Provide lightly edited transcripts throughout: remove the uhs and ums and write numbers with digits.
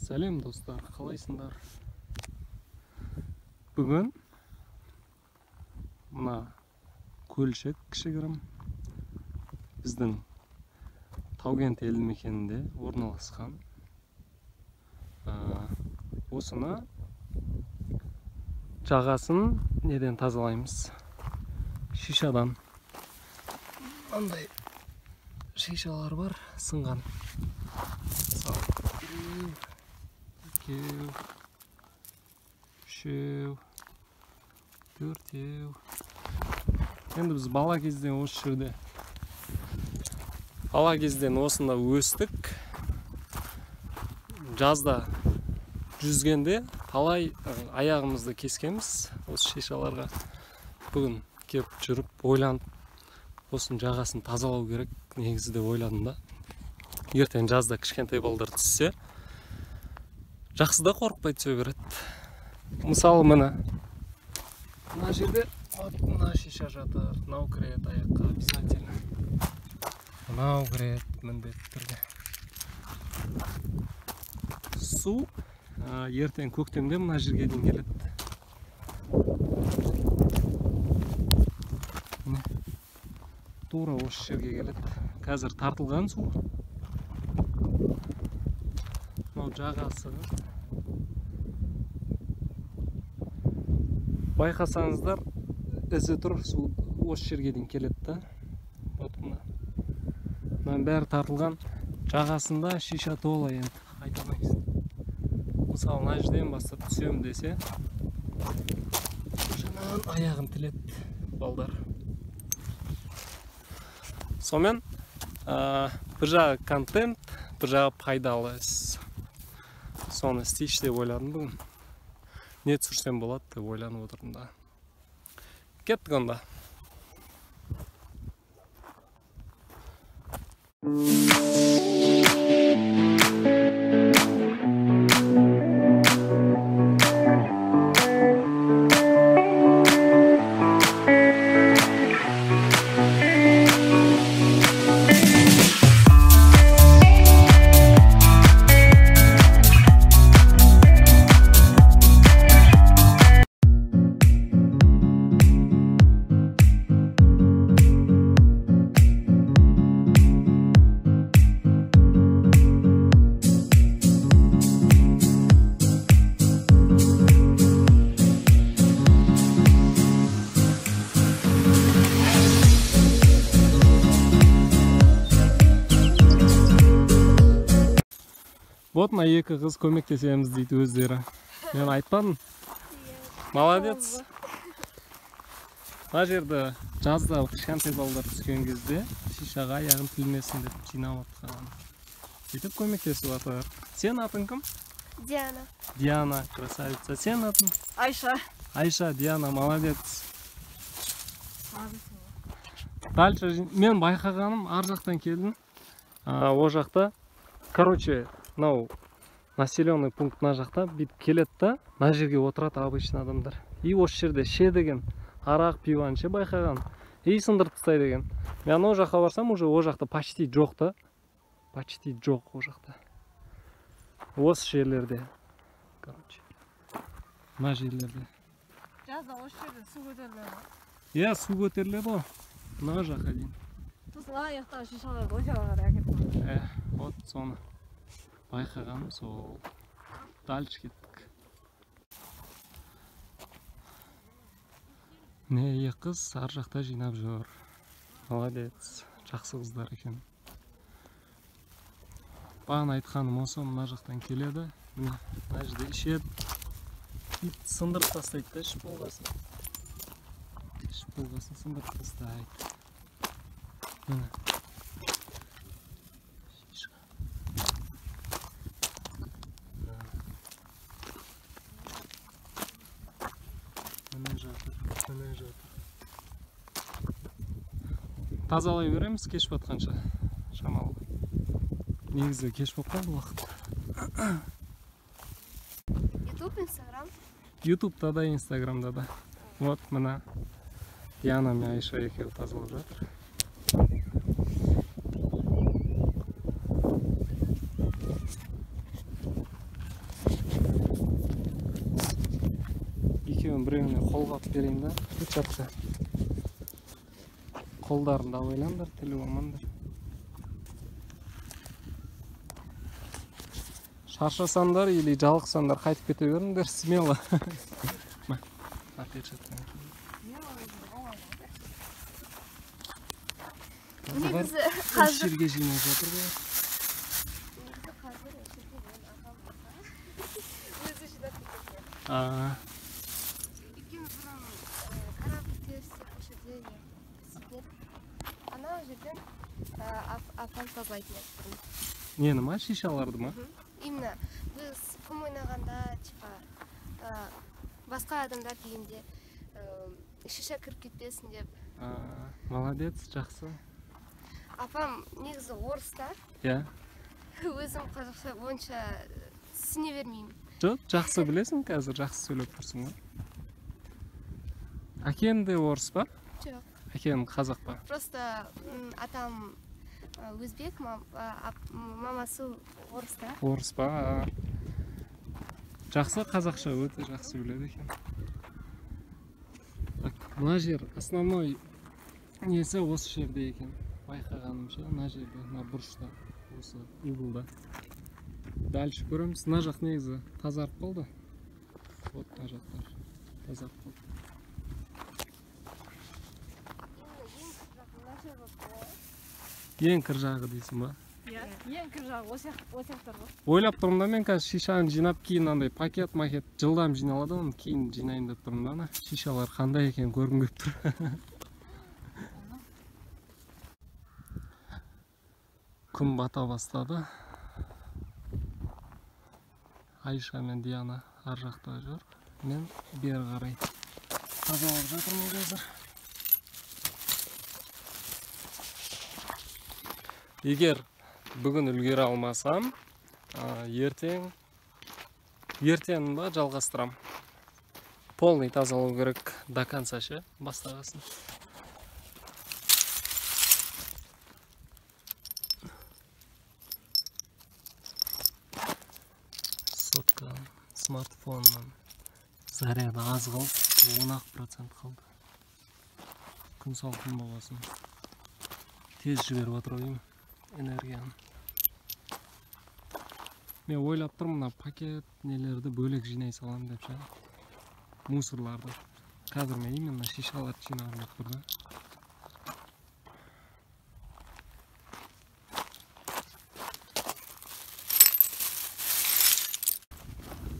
Сәлем достар, қалайсыңдар? Бүгін мына көлшік кішігірім біздің Таукент елді мекенінде орналасқан. Осыны жағасын неден тазалаймыз? Шишадан. Андай шишалар бар, сынған. Мысалы, біреу, екеу, үшеу, төртеу. Енді біз бала кезден осы жерде, бала кезден осында өстік. Жазда жүзгенде талай аяғымызды кескенбіз осы шишаларға. Бүгін кеп жүріп ойланып, осының жағасын тазалау керек негізі деп ойладым да. Ертең жазда кішкентай балдар түссе, жақсы да қорықпай түсе береді. Мысалы, міне мына жерде вот мына шиша жатыр, мынау кіреді аяққа обязательно. Мынау кіреді міндетті түрде. Су ертең көктемде мына жерге дейін келеді. Міне, тура осы жерге келеді. Қазір тартылған су. Мынау жағасы. Байқасаңыздар, ізі тұр, су осы жерге дейін келеді да. Вот мына. Мынаның бәрі тартылған. Жағасында шиша тола енді, айта алмайсың. Мысалы, мына жерден бастап түсемін десе, жаман аяғын тіледі балдар. Сонымен, бір жағы контент, бір жағы пайдалы іс. Соны істейші деп ойладым бүгін. Не түсірсем болады деп ойланып отырдым да. Кеттік онда. Вот мына екі қыз көмектесеміз дейді өздері. Мен айтпадым. Молодец. Мына жерді жазда кішкентай балалар түскен кезде шишаға аяғын тілмесін деп жинап отқан. Сөйтіп көмектесіп жатыр. Сен атың кім? Диана. Диана, красавица. Сен атың? Айша. Айша, Диана, молодец. Дальше мен байқағаным, ар жақтан келдім. О жақта, короче, мынау населенный пункт мына жақта бүйтіп келеді да, мына жерге отырады обычный адамдар. И осы жерде ше деген арақ пиваны ше байқаған. И сындырып тастайды деген. Мен анау жаққа барсам, уже о жақта почти жоқ та. Почти жоқ о жақта. Осы жерлерде, короче. Мына жерлерде. Жазда осы жерде су көтеріледі ма? Иә, су көтеріледі ғой. Мына жаққа дейін. Сосын ана жақтағы шишаларды ол жаққа қарай әкетіп. Вот соны байқағаным сол. Дальше кеттік. Міне екі қыз ар жақта жинап жүр. Молодец, жақсы қыздар екен. Бағана айтқаным осы, мына жақтан келеді. Міне мына жерде ішеді. Ит сындырып тастайды да, ішіп болғасын. Ішіп болғасын сындырып тастайды. Міне. Міне жатыр. Тазалай береміз кеш батқанша. Шамалы. Негізі кеш болып қалды уақыт. Ютуб, Инстаграм. Ютубта да, Инстаграмда да. Вот мына Диана мен Айша екеуі тазалап жатыр. Қолғап берейін да, перчатка. Қолдарыңды абайлаңдар, тіліп алмаңдар. Шаршасаңдар или жалықсаңдар қайтып кете беріңдер, смело. Мә, перчатканы ки. Негізі қазір жерге жинап жатыр бұлар. Негізі қазір осы жерге менің апам болса, өзі жинап кететін. Өйткені бұрын корабль терісіп осы жерде істейтін едік. Анау жерден апам тазалайтын еді бұрын. Нені ма, шишаларды ма? Именно біз құм ойнағанда, типа, басқа адамдар келгенде шиша кіріп кетпесін деп. Молодец, жақсы. Апам негізі орыстар. Иә. Өзім қазақша онша түсіне бермеймін. Жоқ, жақсы білесің, қазір жақсы сөйлеп тұрсың ғой. Әкең де орыс па? Жоқ. Әкең қазақ па? Просто атам өзбек, мамасы орыстар. Орыс па? Жақсы, қазақша өте жақсы біледі екен. Так, мына жер основной несі осы жерде екен. Байқағанымша, мына жерде, мына бұрышта, осы углда. Дальше көреміз. Мына жақ негізі тазарып қалды. Вот мына жақтар тазарып қалды. Ең кір жағы дейсің ба? Иә, ең кір жағы осы жақтар ғой. Ойлап тұрмын да мен қазір шишаны жинап кейін андай пакет-макет жылдам жиналады, оны кейін жинайын деп тұрмын да, ана шишалар қандай екенін көргім келіп тұр. Күн бата бастады. Айша мен Диана ар жақта жүр. Мен бері қарай тазалап жатырмын қазір. Егер бүгін үлгере алмасам, ертең ба жалғастырам. Полный тазалау керек до конца ше, бастағасын. Сотка смартфонның заряды аз қалды, 10% қалды. Күн салқын болғасын тез жіберіп отыр деймін энергияны. Мен ойлап тұрмын, мына пакет нелерді бөлек жинай саламын деп ше, мусорларды. Қазір мен именно шишаларды жинағым келіп тұр да.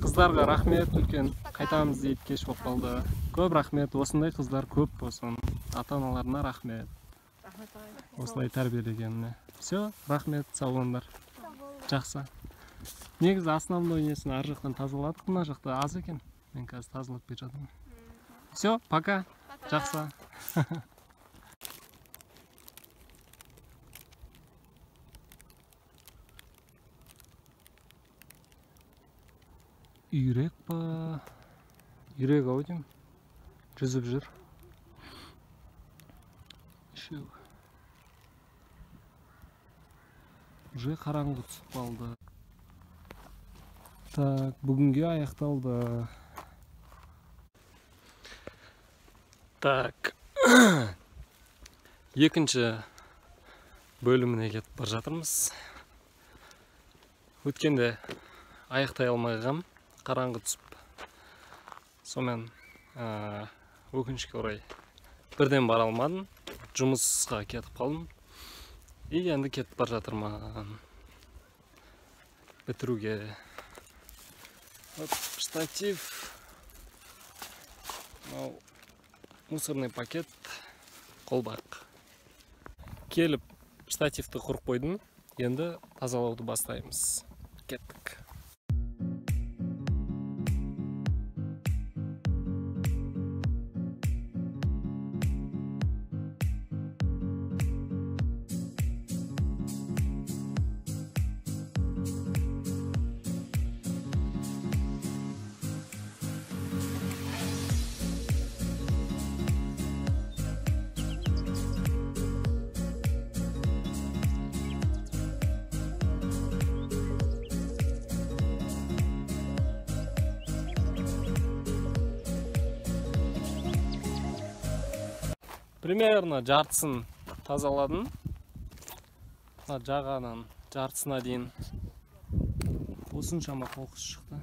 Қыздарға рахмет үлкен, қайтамыз дейді, кеш болып қалды. Көп рахмет, осындай қыздар көп болсын. Ата-аналарына рахмет. Осылай тәрбиелегеніне. Все, рахмет, сау болыңдар. Жақсы. Негізі основной несін ар жақтан тазаладық, мына жақта аз екен. Мен қазір тазалап бере жатырмын. Все, пока. Жақсы. Үйрек па? Үйрек ау деймін. Жүзіп жүр. Үшеу. Уже қараңғы түсіп қалды. Так, бүгінге аяқталды. Так. Екінші бөліміне кетіп бара жатырмыз. Өткенде аяқтай алмай қалғам, қараңғы түсіп. Сонымен өкінішке орай бірден бара алмадым. Жұмысқа кетіп қалдым. И енді кетіп бара жатырмын бітіруге. Вот штатив, мынау мусорный пакет, қолбақ. Келіп штативті құрып қойдым. Енді тазалауды бастаймыз. Кеттік. Примерно жартысын тазаладым. Мына жағадан жартысына дейін осыншама қоқыс шықты.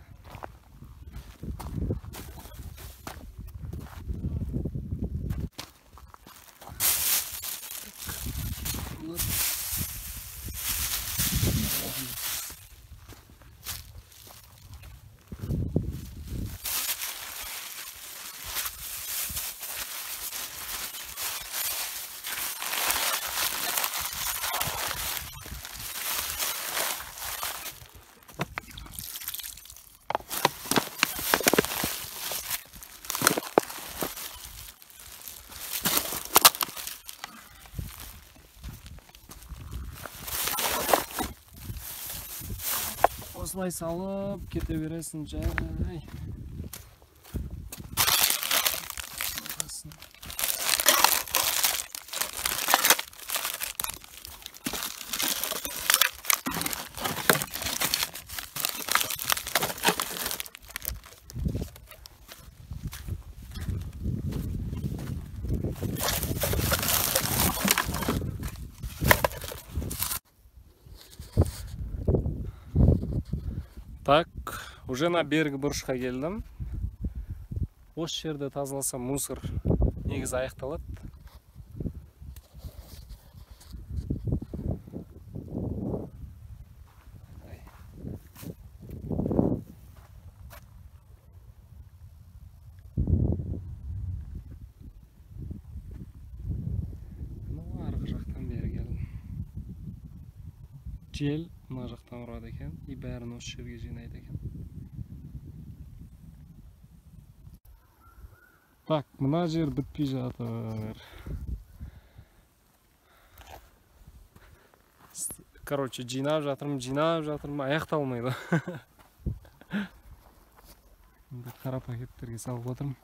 Осылай салып кете бересің жай. Так, уже на бергі бұрышқа келдім. Осы жерде тазаласам мусор негізі аяқталады. Ну, арғы жақтан бері келдім. Жел мына жақтан ұрады екен, и бәрін осы жерге жинайды екен. Так, мына жер бітпей жатыр. Короче, жинап жатырмын, аяқталмайды. Енді қара пакеттерге салып отырмын.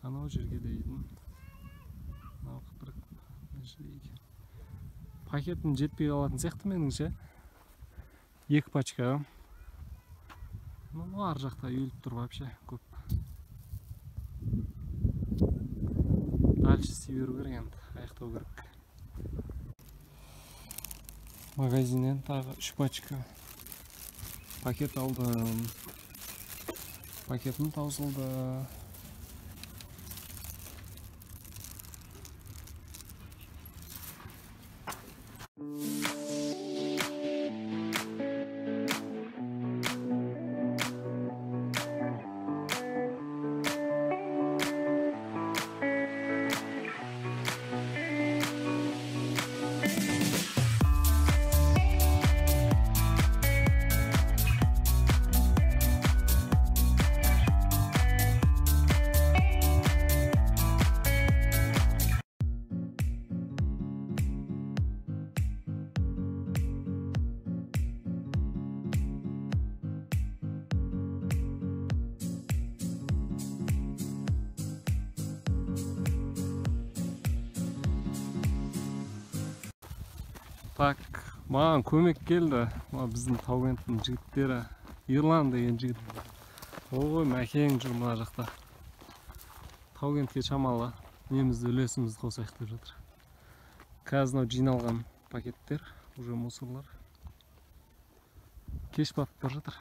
Анау жерге дейін. Мынау бір жерге. Пакетім жетпей қалатын сияқты меніңше. 2 пачка. Ну, ар жақта үйіліп тұр вообще көп. Дальше істей беру керек енді, аяқтау керек. Магазиннен тағы 3 пачка пакет алдым. Пакетім таусылды. Так, маған көмек келді. Мына біздің Таукенттің жігіттері, Ерлан деген жігіт. Ой, Мәкең жүр мына жақта. Таукентке шамалы немізді, үлесімізді қосайық деп жатыр. Қазір мынау жиналған пакеттер, уже мусорлар. Кеш батып бара жатыр.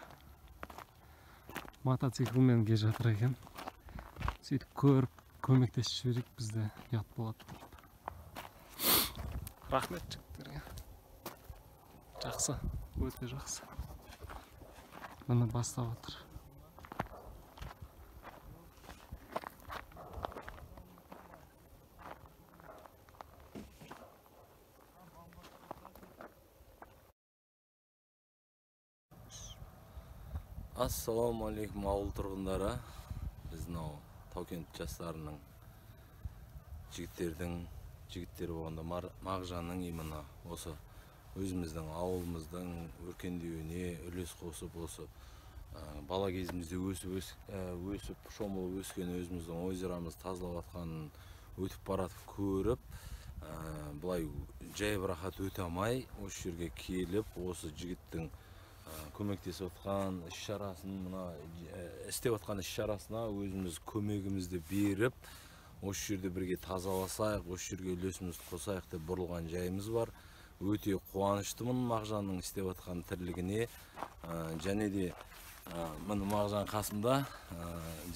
Мотоциклмен келе жатыр екен. Сөйтіп көріп, көмектесіп жіберейік, бізде ұят болады деп. Рахмет жігіттерге. Жақсы, өте жақсы. Міне бастап отыр. Ассалаумағалейкум ауыл тұрғындары. Біз мынау Таукент жастарының жігіттері болғанда Мағжанның именно осы өзіміздің ауылымыздың өркендеуіне үлес қосып, осы бала кезімізде өсіп шомылып өскен өзіміздің озерамызды тазалап жатқанын өтіп баратып көріп, былай жай рахат өте алмай осы жерге келіп, осы жігіттің көмектесіп жатқан іс шарасын, мына істеп жатқан іс шарасына өзіміз көмегімізді беріп, Осы жерде бірге тазаласайық, осы жерге үлесімізді қосайық деп бұрылған жайымыз бар. Өте қуаныштымын Мағжанның істеп жатқан тірлігіне. Және де міне Мағжан қасымда.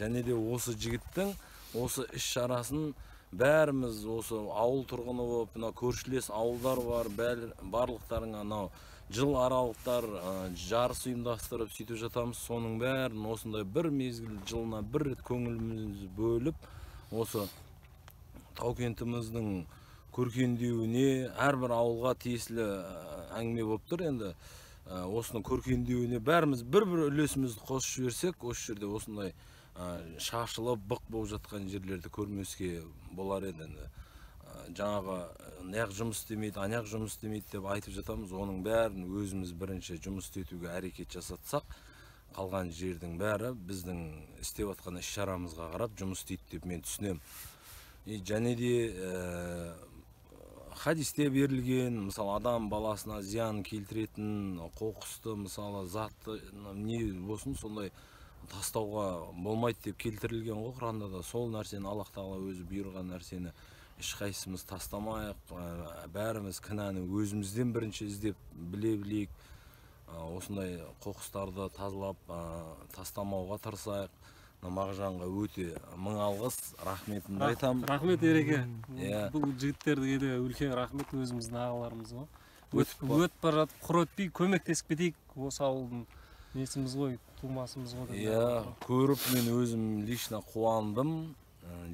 Және де осы жігіттің осы іс шарасын бәріміз осы ауыл тұрғыны болып, мына көршілес ауылдар бар, барлықтарың анау жыл аралықтар жарыс ұйымдастырып сөйтіп жатамыз. Соның бәрін осындай бір мезгіл жылына бір рет көңілімізді бөліп, осы Таукентіміздің көркемдеуіне әрбір ауылға тиесілі әңгіме болып тұр. Енді осының көркемдеуіне бәріміз бір-бір үлесімізді қосып жіберсек, осы жерде осындай шашылып бық болып жатқан жерлерді көрмеске болар еді. Енді жаңағы аяқ жұмыс істемейді, аяқ жұмыс істемейді деп айтып жатамыз. Оның бәрін өзіміз бірінші жұмыс істетуге әрекет жасатсақ, қалған жердің бәрі біздің істеп жатқан іс-шарамызға қарап жұмыс істейді деп мен түсінемін. Және де хадисте берілген, мысалы, адам баласына зиян келтіретін қоқысты, мысалы, затты не болсын сондай тастауға болмайды деп келтірілген ғой Құранда да. Сол нәрсені Аллах Тағала өзі бұйырған нәрсені ешқайсымыз тастамайық, бәріміз кінәні өзімізден бірінші іздеп біле білейік. Осындай қоқыстарды тазалап тастамауға тырысайық. Мағжанға өте мың алғыс, рахметімді айтамын. Рахмет Ереке. Бұл жігіттерге де үлкен рахмет, өзіміздің ағаларымыз ғой. Өтіп бара жатып құр өтпей көмектесіп кетейік, осы ауылдың несіміз ғой, тумасымыз ғой. Иә, көріп мен өзім лично қуандым.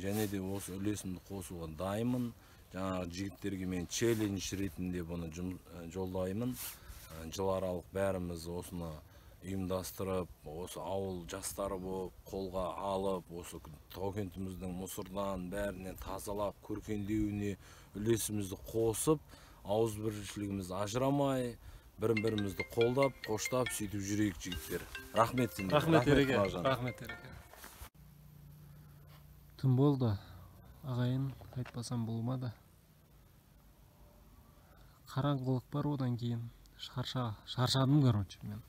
Және де осы үлесімді қосуға дайынмын. Жаңағы жігіттерге мен челлендж ретінде бұны жолдаймын. Жыл аралық бәріміз осыны ұйымдастырып, осы ауыл жастары болып қолға алып, осы Таукентіміздің мұсырдан бәрінен тазалап, көркемдеуіне үлесімізді қосып, ауызбіршілігіміз ажырамай, бірін-бірімізді қолдап, қоштап, сөйтіп жүрейік жігіттер. Рахмет сендерге. Рахмет Ереке. Рахмет Ереке. Түн болды, ағайын, айтпасам болмады. Қараңғылық бар, одан кейін шаршадым, короче, мен.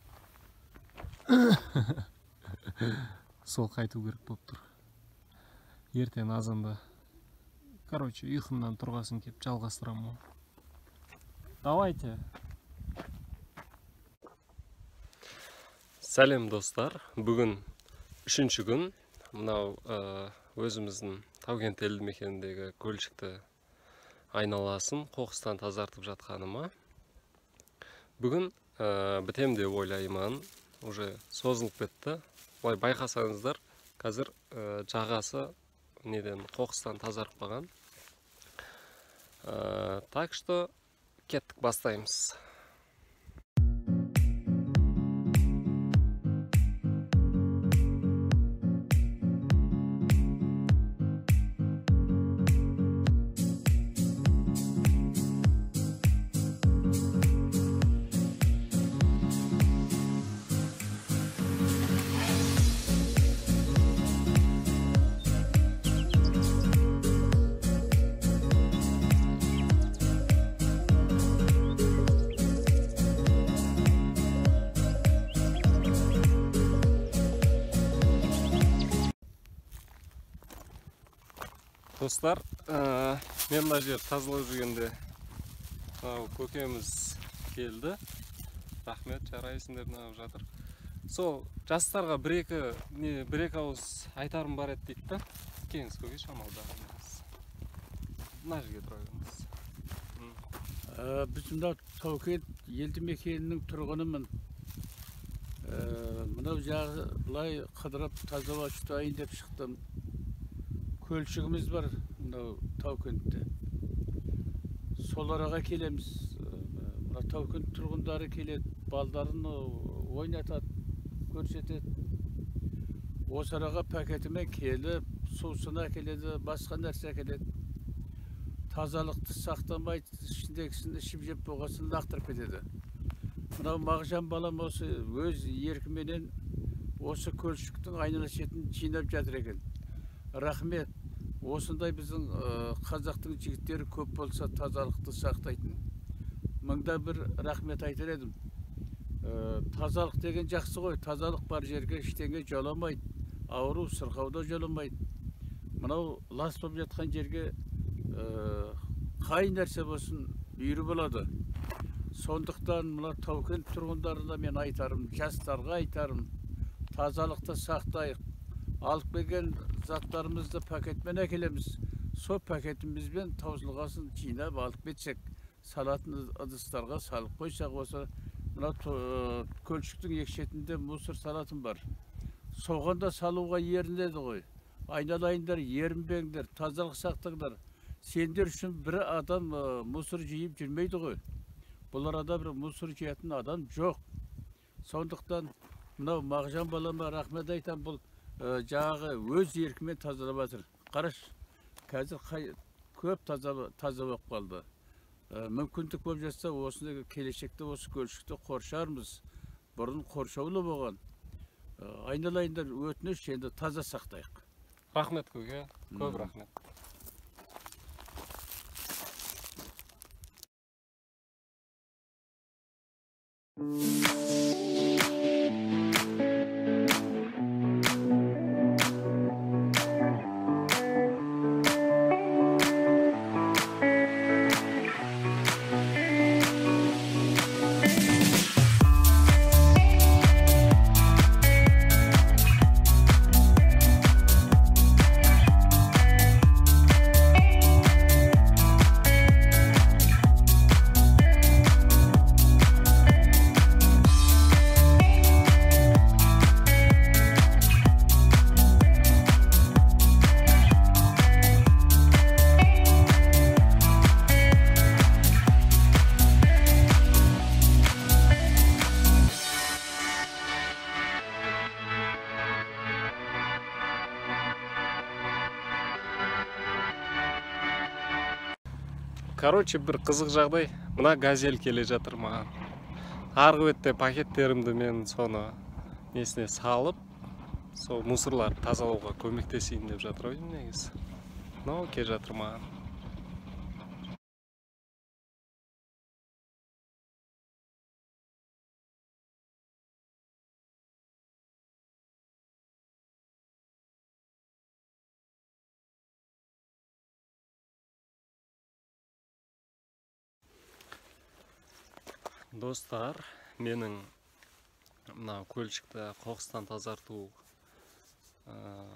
Сол қайту керек болып тұр. Ертең азанда, короче, ұйқымнан тұрғасын кеп жалғастырамын. Давайте. Сәлем достар. Бүгін үшінші күн. Мынау өзіміздің Таукент елді мекеніндегі көлшікті айналасын қоқыстан тазартып жатқаныма. Бүгін бітем деп ойлаймын. Уже созылып кетті. Былай байқасаңыздар, қазір жағасы неден қоқыстан тазарып қалған. Так что кеттік, бастаймыз. Достар, мен мына жерді тазалап жүргенде мынау көкеміз келді. Рахмет, жарайсың деп мынау жатыр. Сол жастарға бір-екі ауыз айтарым бар еді дейді да. Келіңіз көке, шамалда. Мына жерге тұра беріңіз. Біз мынау Таукент елді мекенінің тұрғынымын. Мынау жағы былай қыдырып тазалап ұстайын деп шықтым. Көлшігіміз бар мынау Таукентте. Сол араға келеміз. Мына Таукент тұрғындары келеді, балдарын ойнатады, көрсетеді. Осы араға пакетімен келіп, сусын әкеледі, басқа нәрсе әкеледі. Тазалықты сақтамайды, ішіндегісін ішіп жеп болғасын лақтырып кетеді. Мынау Мағжан балам осы өз еркіменен осы көлшіктің айнала шетін жинап жатыр екен. Рахмет. Осындай біздің қазақтың жігіттері көп болса тазалықты сақтайтын. Мыңда бір рахмет айтар едім. Тазалық деген жақсы ғой. Тазалық бар жерге ештеңе жоламайды. Ауру, сырқау да жоламайды. Мынау лас болып жатқан жерге қай нәрсе болсын үйірі болады. Сондықтан мына Таукент тұрғындарына мен айтарым, жастарға айтарым, тазалықты сақтайық. Алып келген заттарымызды пакетпен әкелеміз. Сол пакетімізбен таусылғасын жинап алып кетсек, салатын ыдыстарға салып қойсақ, осы мына көлшіктің екі шетінде мусор салатын бар. Соған да салуға ерінеді ғой. Айналайындар, ерінбеңдер, тазалық сақтаңдар. Сендер үшін бір адам мусор жиып жүрмейді ғой. Бұл арада бір мусор жиятын адам жоқ. Сондықтан мынау Мағжан балама рахмет айтам, бұл жаңағы өз еркімен тазалап жатыр. Қараш, қазір көп таза болып қалды. Мүмкіндік болып жатса, осыны келешекте осы көлшікті қоршармыз. Бұрын қоршаулы болған. Айналайындар, өтініш, енді таза сақтайық. Рахмет көке, көп рахмет. Короче, бір қызық жағдай. Мына газель келе жатыр маған. Арғы бетте пакеттерімді мен соны несіне салып, сол мусорларды тазалауға көмектесейін деп жатыр ғой негізі. Мынау келе жатыр маған. Достар, менің мына көлшікті қоқыстан тазарту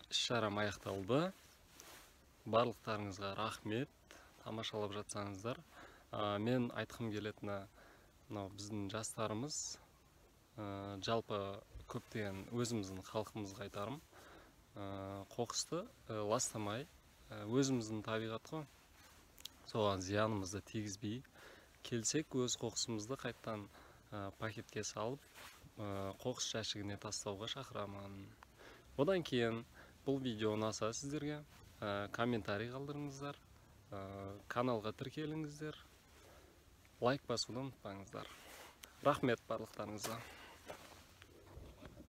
іс-шарам аяқталды. Барлықтарыңызға рахмет, тамашалап жатсаңыздар. Мен айтқым келетіні, мынау біздің жастарымыз, жалпы көптеген өзіміздің халқымызға айтарым, қоқысты ластамай, өзіміздің табиғат қой, соған зиянымызды тигізбей, келсек өз қоқысымызды қайттан пакетке салып, қоқыс жәшігіне тастауға шақырамын. Одан кейін бұл видео ұнаса сіздерге комментарий қалдырыңыздар, каналға тіркеліңіздер, лайк басуды ұмытпаңыздар. Рахмет барлықтарыңызға.